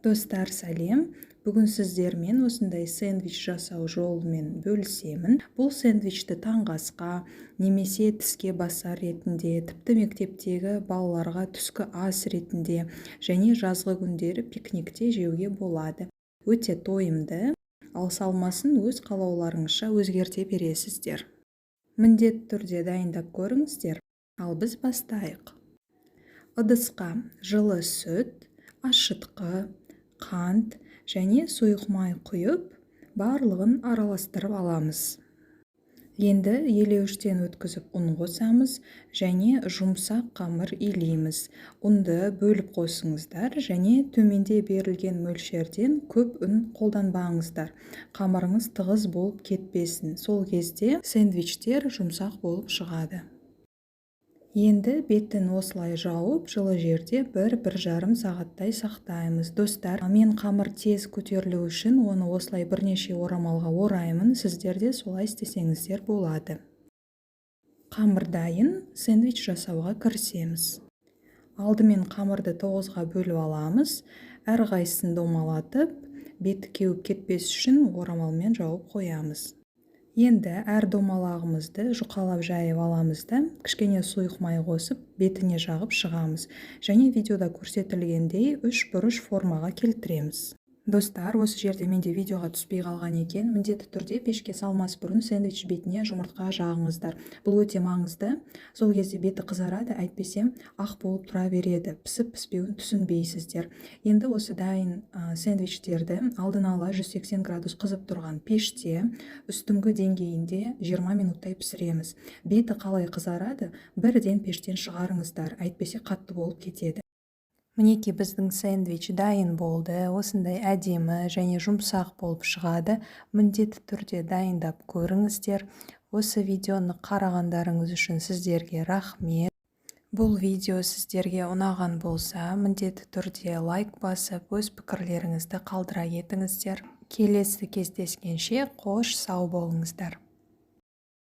Достар, сәлем! Бүгін сіздермен осындай сэндвич жасау жолымен бөлісемін. Бұл сэндвичті таңғы асқа немесе тіске басар ретінде, тіпті мектептегі балаларға түскі ас ретінде және жазғы күндері пикникте жеуге болады. Өте тойымды, ал салмасын өз қалауларыңызша өзгерте бересіздер. Міндетті түрде дайындап көріңіздер. Ал біз бастайық. Ыдысқа жылы сүт, ашытқы, қант және сұйық май құйып, барлығын араластырып аламыз. Енді елеуіштен өткізіп ұн қосамыз және жұмсақ қамыр илейміз. Ұнды бөліп қосыңыздар және төменде берілген мөлшерден көп ұн қолданбаңыздар. Қамырыңыз тығыз болып кетпесін. Сол кезде сэндвичтер жұмсақ болып шығады. Енді бетін осылай жауып, жылы жерде 1-1,5 сағаттай сақтаймыз. Достар, мен қамыр тез көтерілу үшін оны осылай бірнеше орамалға ораймын. Сіздер де солай істесеңіздер болады. Қамыр дайын, сэндвич жасауға кірісеміз. Алдымен қамырды тоғызға бөліп аламыз. Әрқайсысын домалатып, беті кеуіп кетпес үшін орамалмен жауып қоямыз. Енді әр домалағымызды жұқалап жайып аламыз да, кішкене сұйық май қосып, бетіне жағып шығамыз және видеода көрсетілгендей үш бұрыш формаға келтіреміз. Достар, осы жерде менде видеоға түспей қалған екен. Міндетті түрде пешке салмас бұрын сэндвич бетіне жұмыртқа жағыңыздар. Бұл өте маңызды. Сол кезде беті қызарады, әйтпесе ақ болып тұра береді. Пісіп піспеуін түсінбейсіздер. Енді осы дайын сэндвичтерді алдын ала 180 градус қызып тұрған пеште үстіңгі деңгейінде 20 минуттай пісіреміз. Беті қалай қызарады, бірден пештен шығарыңыздар, әйтпесе қатты болып кетеді. Мінекей, біздің сэндвич дайын болды. Осындай әдемі және жұмсақ болып шығады. Міндетті түрде дайындап көріңіздер. Осы видеоны қарағандарыңыз үшін сіздерге рахмет. Бұл видео сіздерге ұнаған болса, міндетті түрде лайк басып, өз пікірлеріңізді қалдыра кетіңіздер. Келесі кездескенше қош сау болыңыздар.